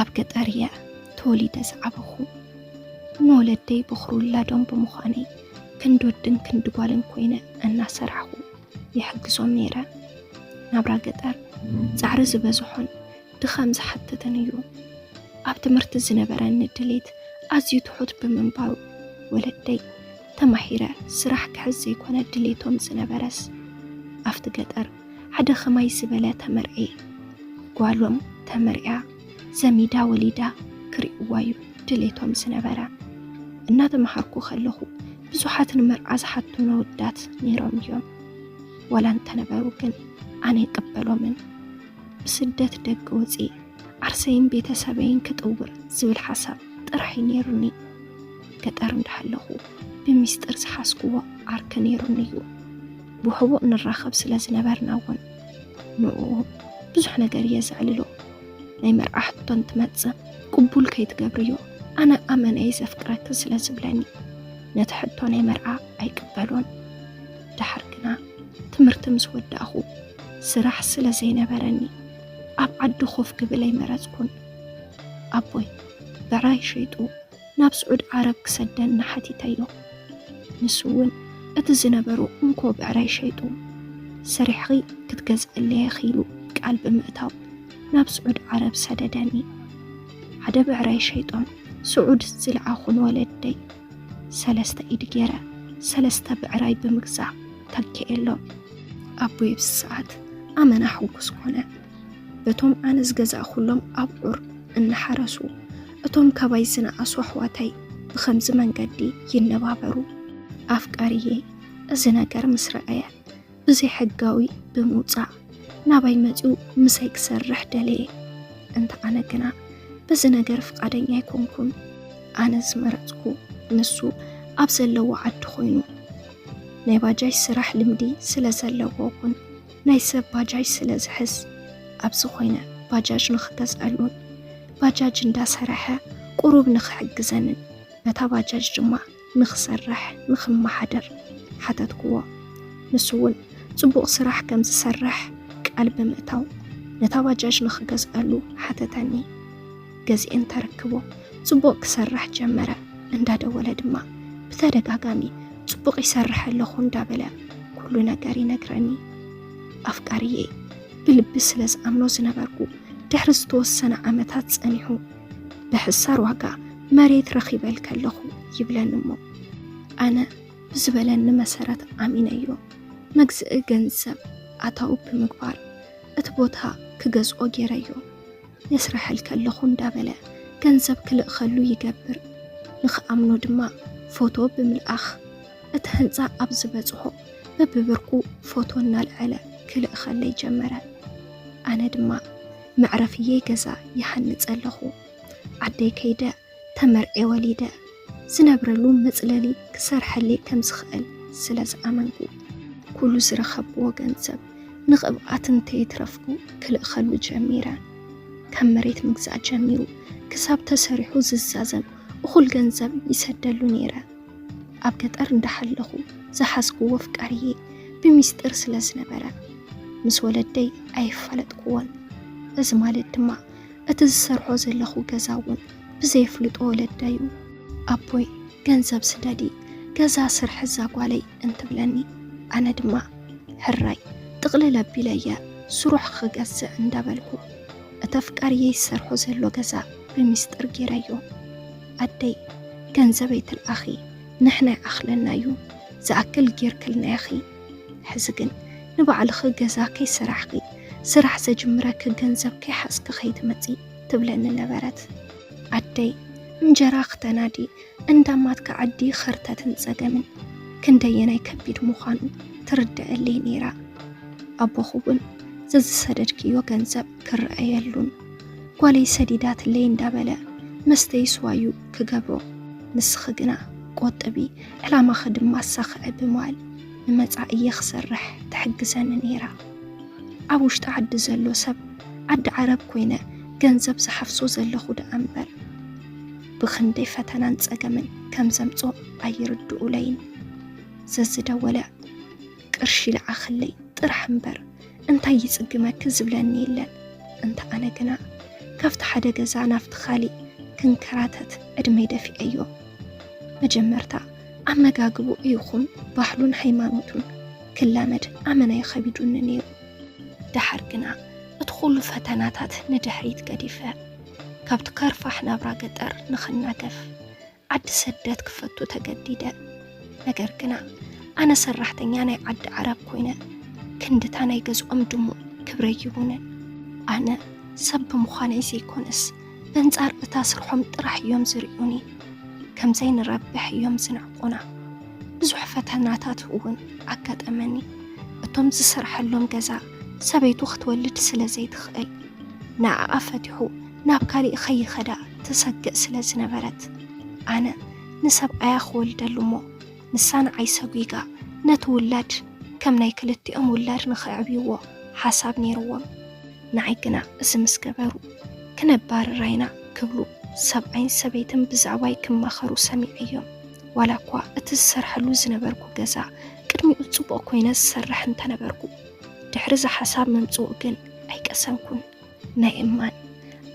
ኣብ ገጠር እየ ተወሊደ ዝዓበኹ። ንወለደይ በኹሪ ውላዶም ብምዃነይ ክንዲ ወድን ክንዲ ጓልን ኮይነ እናሰራሕኹ ይሕግዞም ነይረ። ናብራ ገጠር ጻዕሪ ዝበዝሖን ድኻም ዝሓትትን እዩ። ኣብ ትምህርቲ ዝነበረኒ ድሌት ኣዝዩ ትሑት ብምንባሩ ወለደይ ተማሂረ ስራሕ ክሕዝ ዘይኮነ ድሌቶም ዝነበረስ ኣብቲ ገጠር ሓደ ከማይ ዝበለ ተመርዕየ ጓሎም ተመርዕያ ዘሚዳ ወሊዳ ክርእይዋ እዩ ድሌቶም ዝነበረ። እናተምሃርኩ ከለኹ ብዙሓት ንመርዓ ዝሓቱና ኣወዳት ነይሮም እዮም። ዋላ እንተነበሩ ግን ኣነ ኣይቅበሎምን። ብስደት ደገ ወፂ ዓርሰይን ቤተሰበይን ክጥውር ዝብል ሓሳብ ጥራሕ እዩ ነይሩኒ። ገጠር እንዳሃለኹ ብሚስጥር ዝሓዝክዎ ዓርኪ ነይሩኒ እዩ። ብሕቡእ ንራኸብ ስለ ዝነበርና እውን ንኡ ብዙሕ ነገር እየ ዘዕልሎ። ናይ መርዓ ሕቶ እንትመጽእ ቅቡል ከይትገብርዮ ኣነ ኣመና እየ ዘፍቅረኪ ስለ ዝብለኒ ነቲ ሕቶ ናይ መርዓ ኣይቅበሎን። ደሓር ግና ትምህርቲ ምስ ወዳእኹ ስራሕ ስለ ዘይነበረኒ ኣብ ዓዲ ኮፍ ክብል ኣይመረጽኩን። ኣቦይ ብዕራይ ሸይጡ ናብ ስዑድ ዓረብ ክሰደኒ ሓቲተዮ። ንሱ እውን እቲ ዝነበሮ እንኮ ብዕራይ ሸይጡ ሰሪሕኺ ክትገዝእለይ ኢኺ ኢሉ ቃል ብምእታው ናብ ስዑድ ዓረብ ሰደደኒ። ሓደ ብዕራይ ሸይጦም ስዑድ ዝለኣኹ ንወለደይ ሰለስተ ኢድ ገይረ ሰለስተ ብዕራይ ብምግዛእ ተኪኤሎም። ኣቦይ ኣብዚ ሰዓት ኣመና ሕጉስ ኮነ። በቶም ኣነ ዝገዛእኩሎም ኣብዑር እናሓረሱ እቶም ካባይ ዝነኣሱ ኣሕዋተይ ብኸምዚ መንገዲ ይነባበሩ። ኣፍቃሪየይ እዚ ነገር ምስ ረኣየ ብዘይሕጋዊ ብምውጻእ ናባይ መጺኡ ምሳይ ክሰርሕ ደለየ። እንተ ኣነ ግና በዚ ነገር ፍቓደኛ ኣይኮንኩን። ኣነ ዝመረጽኩ ንሱ ኣብ ዘለዎ ዓዲ ኮይኑ ናይ ባጃጅ ስራሕ ልምዲ ስለ ዘለዎ እውን ናይ ሰብ ባጃጅ ስለ ዝሕዝ ኣብዚ ኮይነ ባጃጅ ንኽገዝኣሉን ባጃጅ እንዳሰረሐ ቁሩብ ንኽሕግዘንን በታ ባጃጅ ድማ ንኽሰርሕ ንኽመሓደር ሓተትክዎ። ንሱ እውን ጽቡቕ ስራሕ ከም ዝሰርሕ ቃል ብምእታው ነታ ባጃጅ ንኽገዝኣሉ ሓተተኒ። ገዚኤ እንተረክቦ ጽቡቕ ክሰርሕ ጀመረ። እንዳደወለ ድማ ብተደጋጋሚ ጽቡቕ ይሰርሕ ኣለኹ እንዳበለ ኩሉ ነገር ይነግረኒ። ኣፍቃሪየይ ብልቢ ስለ ዝኣምኖ ዝነበርኩ ድሕሪ ዝተወሰነ ዓመታት ጸኒሑ ብሕሳር ዋጋ መሬት ረኺበልኪ ኣለኹ ይብለኒ እሞ ኣነ ብዝበለኒ መሰረት ኣሚነዮ መግዝኢ ገንዘብ ኣታዊ ብምግባር እቲ ቦታ ክገዝኦ ገይረዮ። የስርሐልኪ ኣለኹ እንዳበለ ገንዘብ ክልእኸሉ ይገብር። ንኽኣምኖ ድማ ፎቶ ብምልኣኽ እቲ ህንፃ ኣብ ዝበፅሖ በብብርኩ ፎቶ እናልዐለ ክልእኸለይ ጀመረ። ኣነ ድማ መዕረፍየይ ገዛ ይሃንፅ ኣለኹ። ዓደይ ከይደ ተመርዕየ ወሊደ ዝነብረሉ መፅለሊ ክሰርሐለይ ከም ዝኽእል ስለ ዝኣመንኩ ኩሉ ዝረኸብክዎ ገንዘብ ንቕብኣት እንተይትረፍኩ ክልእኸሉ ጀሚረ። ካብ መሬት ምግዛእ ጀሚሩ ክሳብ ተሰሪሑ ዝዛዘም እኹል ገንዘብ ይሰደሉ ነይረ። ኣብ ገጠር እንዳሃለኹ ዝሓዝክዎ ኣፍቃሪየይ ብሚስጥር ስለ ዝነበረ ምስ ወለደይ ኣየፋለጥክዎን። እዚ ማለት ድማ እቲ ዝሰርሖ ዘለኹ ገዛ እውን ብዘየፍልጦ ወለደዩ ኣቦይ ገንዘብ ስደዲ ገዛ ስርሒ እዛ ጓለይ እንትብለኒ ኣነ ድማ ሕራይ ጥቕልል ኣቢለየ ስሩሕ ክገዝእ እንዳበልኩ እቲ ኣፍቃሪየይ ዝሰርሖ ዘሎ ገዛ ብሚስጥር ገይረዮ። ኣደይ ገንዘብ ኣይትልኣኺ ንሕና ይኣኽለና እዩ ዝኣክል ጌርክልና ኢኺ። ሕዚ ግን ንባዕልኺ ገዛ ከይሰራሕኺ ስራሕ ዘጅምረኪ ገንዘብ ከይሓዝኪ ከይትመጺ ትብለኒ ነበረት። ኣደይ እንጀራ ክተናዲ እንዳማትካ ዓዲ ኸርተትን ጸገምን ክንደየናይ ከቢድ ምዃኑ ትርድኣለይ ነይራ። ኣቦኹ እውን ዘዝሰደድክዮ ገንዘብ ክረኣየሉን ጓለይ ሰዲዳትለይ እንዳበለ መስተይ ስዋዩ ክገብሮ ንስኺ ግና ቆጥቢ ዕላማኺ ድማ ኣሳኽዒ ብምባል ንመጻኢየ ክሰርሕ ትሕግዘኒ ነይራ። ኣብ ውሽጢ ዓዲ ዘሎ ሰብ ዓዲ ዓረብ ኮይነ ገንዘብ ዝሓፍሶ ዘለኹ ደኣ እምበር ብኽንደይ ፈተናን ጸገምን ከም ዘምጾ ኣይርድኡለይን። ዘዝደወለ ቅርሺ ልዓኽለይ ጥራሕ እምበር እንታይ ይጽግመኪ ዝብለኒ የለን። እንተ ኣነ ግና ካብቲ ሓደ ገዛ ናብቲ ካሊእ ክንከራተት ዕድመይ ደፊዐዮ። መጀመርታ ኣመጋግብኡ ይኹን ባህሉን ሃይማኖቱን ክላመድ ኣመና እዩ ከቢዱኒ ነይሩ። ደሓር ግና እቲ ኩሉ ፈተናታት ንድሕሪት ገዲፈ፣ ካብቲ ከርፋሕ ናብራ ገጠር ንኽናገፍ ዓዲ ሰደት ክፈቱ ተገዲደ። ነገር ግና ኣነ ሰራሕተኛ ናይ ዓዲ ዓረብ ኮይነ ክንድታ ናይ ገዝኦም ድሙቕ ክብረይ ይቡንን። ኣነ ሰብ ብምዃነይ ዘይኮነስ በንጻር እታ ስርሖም ጥራሕ እዮም ዝርእዩኒ። ከም ዘይንረብሕ እዮም ዝንዕቁና። ብዙሕ ፈተናታት እውን ኣጋጠመኒ። እቶም ዝሰርሐሎም ገዛ ሰበይቱ ክትወልድ ስለ ዘይትኽእል ንዓኣ ፈቲሑ ናብ ካሊእ ከይኸዳ ትሰግእ ስለ ዝነበረት ኣነ ንሰብኣያ ክወልደሉ እሞ ንሳ ንዓይ ሰጒጋ ነቲ ውላድ ከም ናይ ክልቲኦም ውላድ ንኸዕብይዎ ሓሳብ ነይርዎም። ንዓይ ግና እዚ ምስ ገበሩ ክነባርራ ኢና ክብሉ ሰብኣይን ሰበይትን ብዛዕባይ ክማኸሩ ሰሚዐዮም። ዋላ እኳ እቲ ዝሰርሐሉ ዝነበርኩ ገዛ ቅድሚኡ ጽቡቕ ኮይነ ዝሰርሕ እንተነበርኩ ድሕሪ እዚ ሓሳብ ምምጽኡ ግን ኣይቀሰንኩን። ናይ እማን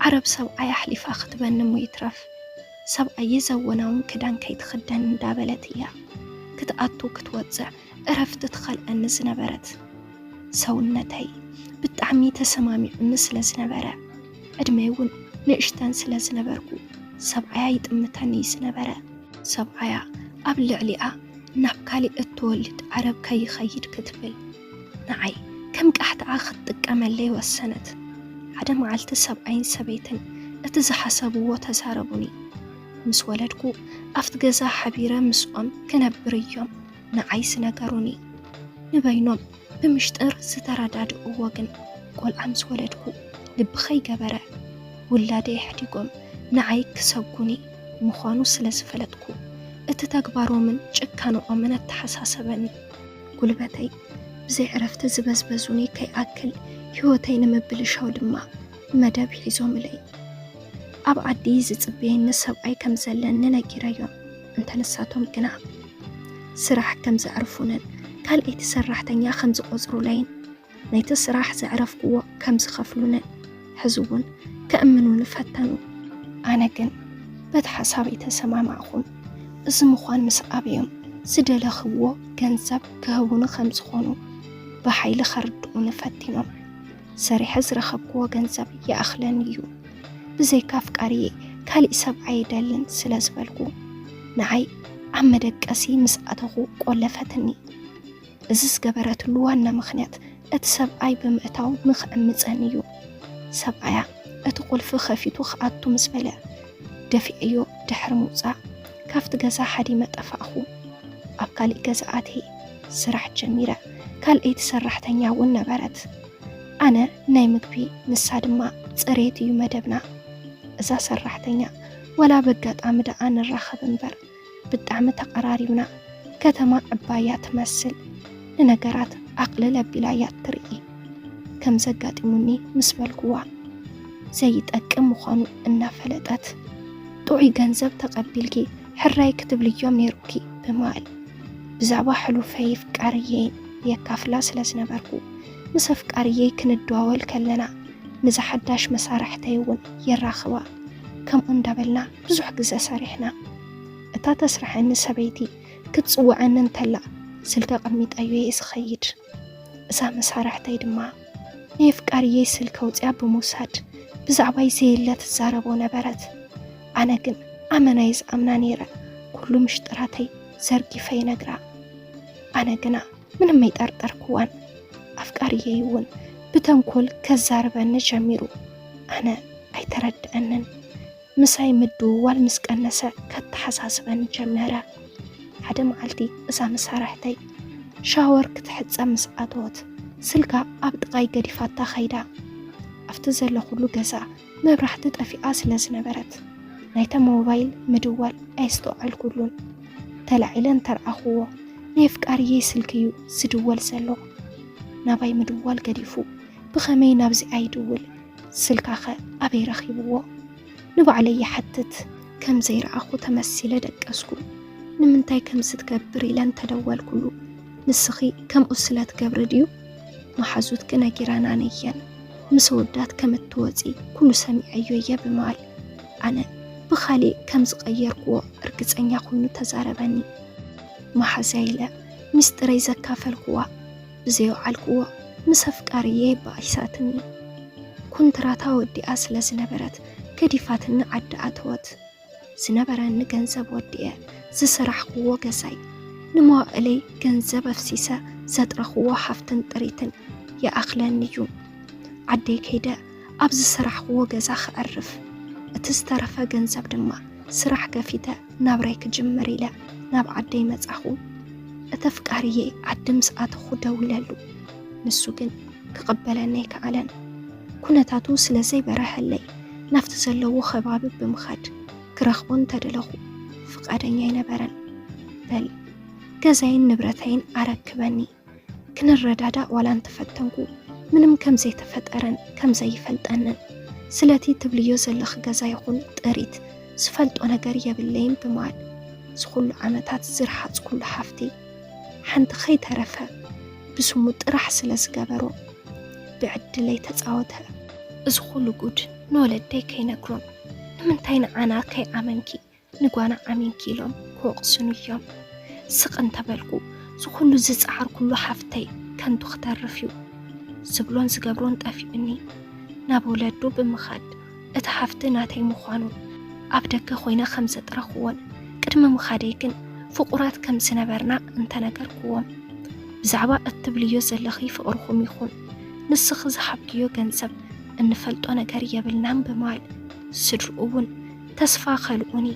ዓረብ ሰብኣይ ኣሕሊፋ ክትበኒ እሞ ይትረፍ ሰብኣየ ዘወናውን ክዳን ከይትኽደን እንዳበለት እያ ክትኣቱ ክትወፅዕ እረፍቲ ትኸልኣኒ ዝነበረት። ሰውነተይ ብጣዕሚ ተሰማሚዑኒ ስለ ዝነበረ ዕድመይ እውን ንእሽተን ስለ ዝነበርኩ ሰብኣያ ይጥምተኒ እዩ ዝነበረ። ሰብኣያ ኣብ ልዕሊኣ ናብ ካሊእ እትወልድ ዓረብ ከይኸይድ ክትብል ንዓይ ከም ቃሕታኣ ክትጥቀመለይ ወሰነት። ሓደ መዓልቲ ሰብኣይን ሰበይትን እቲ ዝሓሰብዎ ተዛረቡኒ። ምስ ወለድኩ ኣብቲ ገዛ ሓቢረ ምስኦም ክነብር እዮም ንዓይ ዝነገሩኒ። ንበይኖም ብምሽጥር ዝተረዳድእዎ ግን ቆልዓ ምስ ወለድኩ ልቢ ከይገበረ ውላደይ ኣሕዲጎም ንዓይ ክሰጉኒ ምዃኑ ስለ ዝፈለጥኩ እቲ ተግባሮምን ጭካንኦምን ኣተሓሳሰበኒ። ጉልበተይ ብዘይ ዕረፍቲ ዝበዝበዙኒ ከይኣክል ህይወተይ ንምብልሻው ድማ መደብ ሒዞምለይ። ኣብ ዓዲ ዝጽበየኒ ሰብኣይ ከም ዘለኒ ነጊረዮም። እንተ ንሳቶም ግና ስራሕ ከም ዘዕርፉንን ካልኣይቲ ሰራሕተኛ ከም ዝቖጽሩለይን ናይቲ ስራሕ ዘዕረፍክዎ ከም ዝኸፍሉንን ሕዚ እውን ከእምኑኒ ፈተኑ። ኣነ ግን በቲ ሓሳብ ኣይተሰማማዕኹን። እዚ ምዃን ምስ ኣበዮም ዝደለኽዎ ገንዘብ ክህቡኒ ከም ዝኾኑ ብሓይሊ ከርድኡኒ ፈቲኖም። ሰሪሐ ዝረኸብክዎ ገንዘብ ይኣኽለኒ እዩ። ብዘይካ ኣፍቃሪየ ካሊእ ሰብ ኣይደልን ስለ ዝበልኩ ንዓይ ኣብ መደቀሲ ምስ ኣተኹ ቆለፈትኒ። እዚ ዝገበረትሉ ዋና ምኽንያት እቲ ሰብኣይ ብምእታው ንኽዕምፀኒ እዩ። ሰብኣያ እቲ ቁልፊ ከፊቱ ክኣቱ ምስ በለ ደፊዐዮ ድሕሪ ምውፃእ ካብቲ ገዛ ሓዲመ ጠፋእኹ። ኣብ ካሊእ ገዛ ኣትየ ስራሕ ጀሚረ። ካልኣይቲ ሰራሕተኛ እውን ነበረት። ኣነ ናይ ምግቢ ንሳ ድማ ፅሬት እዩ መደብና። እዛ ሰራሕተኛ ወላ በጋጣሚ ደኣ ንራኸብ እምበር ብጣዕሚ ተቐራሪብና። ከተማ ዕባያ ትመስል ንነገራት ኣቕልል ኣቢላ እያ ትርኢ። ከም ዘጋጢሙኒ ምስ በልክዋ ዘይጠቅም ምዃኑ እናፈለጠት ጥዑይ ገንዘብ ተቐቢልኪ ሕራይ ክትብልዮም ነይሩኪ ብምባል ብዛዕባ ሕሉፈይ ፍቃርየይን የካፍላ ስለ ዝነበርኩ ምስ ኣፍቃርየይ ክንደዋወል ከለና ነዛ ሓዳሽ መሳርሕተይ እውን የራኽባ። ከምኡ እንዳበልና ብዙሕ ግዘ ሰሪሕና። እታ ተስርሐኒ ሰበይቲ ክትፅውዐኒ እንተላ ስልኪ ኣቐሚጠዮ እየ ዝኸይድ። እዛ መሳርሕተይ ድማ ናይ ኣፍቃርየይ ስልኪ ኣውፅያ ብምውሳድ ብዛዕባይ ዘየለ ትዛረቦ ነበረት። ኣነ ግን ኣመና እየ ዝኣምና ነይረ። ኩሉ ምሽጥራተይ ዘርጊፈ ይነግራ። ኣነ ግና ምንም ኣይጠርጠርክዋን። ኣፍቃርየይ እውን ብተንኮል ከዛርበኒ ጀሚሩ። ኣነ ኣይተረድአንን። ምሳይ ምድውዋል ምስ ቀነሰ ከተሓሳስበኒ ጀመረ። ሓደ መዓልቲ እዛ መሳርሕተይ ሻወር ክትሕጸብ ምስ ኣተወት ስልካ ኣብ ጥቓይ ገዲፋታ ከይዳ። ኣብቲ ዘለኹሉ ገዛ መብራህቲ ጠፊኣ ስለ ዝነበረት ናይታ ሞባይል ምድዋል ኣየስተውዓልኩሉን። ተላዒለ እንተረኣኽዎ ናይ ኣፍቃርየይ ስልኪ እዩ ዝድወል ዘሎ። ናባይ ምድዋል ገዲፉ ብኸመይ ናብዚኣ ይድውል? ስልካኸ ኣበይ ረኺብዎ? ንባዕለይ ይሓትት። ከም ዘይረኣኹ ተመሲለ ደቀስኩ። ንምንታይ ከምዚ ትገብር ኢለ እንተደወልኩሉ ንስኺ ከምኡ ስለ ትገብሪ ድዩ? መሓዙትኪ ነጊረናኒ እየን። ምስ ኣወዳት ከም እትወጺ ኩሉ ሰሚዐዮ እየ ብምባል፣ ኣነ ብኻልእ ከም ዝቐየርክዎ እርግጸኛ ኮይኑ ተዛረበኒ። መሓዛይ ኢለ ሚስጥረይ ዘካፈልክዋ፣ ብዘየውዓልክዎ ምስ ኣፍቃሪየ ባኢሳትኒ። ኩንትራታ ወዲኣ ስለ ዝነበረት፣ ገዲፋትኒ ዓዲ ኣተወት። ዝነበረኒ ገንዘብ ወዲኤ ዝሰራሕክዎ ገዛይ፣ ንመዋእለይ ገንዘብ ኣፍሲሰ ዘጥረኽዎ ሃፍትን ጥሪትን ይኣኽለኒ እዩ። ዓደይ ከይደ ኣብ ዝሰራሕክዎ ገዛ ክዕርፍ፣ እቲ ዝተረፈ ገንዘብ ድማ ስራሕ ከፊተ ናብራይ ክጅምር ኢለ ናብ ዓደይ መጻኹ። እቲ ኣፍቃሪየይ ዓዲ ምስ ኣተኹ ደዊለሉ፣ ንሱ ግን ክቕበለኒ ኣይከኣለን። ኩነታቱ ስለ ዘይበረሀለይ ናብቲ ዘለዎ ከባቢ ብምኻድ ክረኽቦ እንተደለኹ ፍቓደኛ ኣይነበረን። በል ገዛይን ንብረተይን ኣረክበኒ። ክንረዳዳእ ዋላ እንተፈተንኩ ምንም ከም ዘይተፈጠረን ከም ዘይፈልጠንን፣ ስለቲ ትብልዮ ዘለኺ ገዛ ይኹን ጥሪት ዝፈልጦ ነገር የብለይን ብምባል፣ ዝኹሉ ዓመታት ዝረሓጽኩሉ ሃፍቲ ሓንቲ ከይተረፈ ብስሙ ጥራሕ ስለ ዝገበሮ ብዕድለይ ተጻወተ። እዚ ኩሉ ጉድ ንወለደይ ከይነግሮም፣ ንምንታይ ንዓና ከይኣመንኪ ንጓና ኣሚንኪ ኢሎም ክወቕሱኒ እዮም። ስቕ እንተበልኩ፣ ዝኹሉ ዝጸዓርኩሉ ሃፍተይ ከንቱ ክተርፍ እዩ። ዝብሎን ዝገብሮን ጠፊኡኒ። ናብ ወለዱ ብምኻድ፣ እቲ ሃፍቲ ናተይ ምዃኑን ኣብ ደገ ኮይነ ከም ዘጥረኽዎን፣ ቅድሚ ምኻደይ ግን ፍቑራት ከም ዝነበርና እንተነገርክዎም፣ ብዛዕባ እትብልዮ ዘለኺ ፍቕርኹም ይኹን ንስኺ ዝሃብክዮ ገንዘብ እንፈልጦ ነገር የብልናን ብምባል፣ ስድርኡ እውን ተስፋ ከልኡኒ።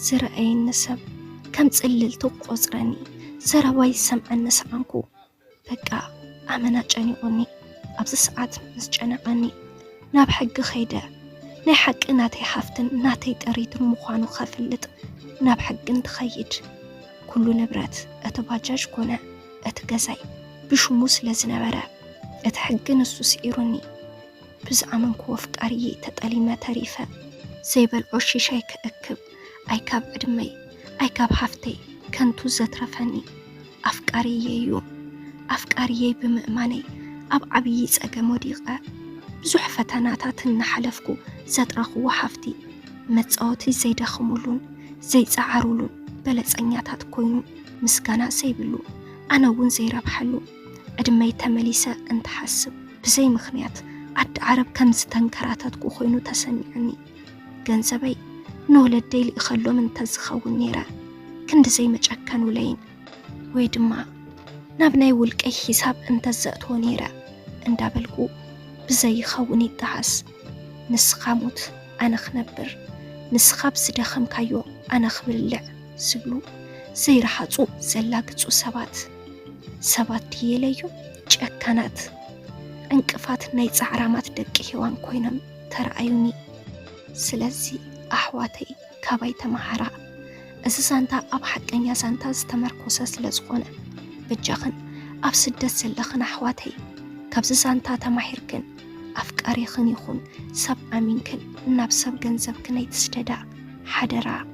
ዝረኣየኒ ሰብ ከም ጽልልቲ ቆጽረኒ፣ ዘረባይ ዝሰምዐኒ ሰኣንኩ። በቃ ኣመና ጨኒቑኒ። ኣብዚ ሰዓት ምስ ጨነቐኒ፣ ናብ ሕጊ ከይደ ናይ ሓቂ ናተይ ሃፍትን ናተይ ጥሪትን ምዃኑ ከፍልጥ ናብ ሕጊ እንትኸይድ፣ ኩሉ ንብረት፣ እቲ ባጃጅ ኮነ እቲ ገዛይ ብሽሙ ስለ ዝነበረ፣ እቲ ሕጊ ንሱ ስኢሩኒ። ብዝኣመንክዎ ኣፍቃሪየይ ተጠሊመ ተሪፈ። ዘይበልዖ ሽሻይ ክእክብ፣ ኣይ ካብ ዕድመይ ኣይ ካብ ሃፍተይ ከንቱ ዘትረፈኒ ኣፍቃሪየይ እዩ። ኣፍቃሪየይ ብምእማነይ ኣብ ዓብዪ ጸገም ወዲቐ። ብዙሕ ፈተናታት እናሓለፍኩ ዘጥረኽዎ ሃፍቲ፣ መጻወቲ ዘይደኽምሉን ዘይጸዓሩሉን በለጸኛታት ኮይኑ፣ ምስጋና ዘይብሉ፣ ኣነ እውን ዘይረብሓሉ፣ ዕድመይ ተመሊሰ እንትሓስብ፣ ብዘይ ምኽንያት ዓዲ ዓረብ ከም ዝተንከራተትኩ ኮይኑ ተሰሚዑኒ። ገንዘበይ ንወለደይ ልእኸሎም እንተዝኸውን ነይረ፣ ክንድዘይ መጨከኑለይን። ወይ ድማ ናብ ናይ ውልቀይ ሒሳብ እንተዘእትዎ ነይረ እንዳበልኩ፣ ብዘይኸውን ይጠሓስ። ንስኻ ሙት፣ ኣነ ክነብር፣ ንስኻ ብዝደኸምካዮ ኣነ ክብልዕ ዝብሉ ዘይረሃጹ ዘላግጹ ሰባት። ሰባት ድየለዩ ጨካናት፣ ዕንቅፋት ናይ ጻዕራማት ደቂ ሄዋን ኮይኖም ተረኣዩኒ። ስለዚ ኣሕዋተይ ካባይ ተመሃራ። እዚ ዛንታ ኣብ ሓቀኛ ዛንታ ዝተመርኮሰ ስለ ዝኾነ፣ በጃኽን ኣብ ስደት ዘለኽን ኣሕዋተይ፣ ካብዚ ዛንታ ተማሂርክን ኣፍቃሪኽን ይኹን ሰብ ኣሚንክን ናብ ሰብ ገንዘብክን ኣይትስደዳ፣ ሓደራ።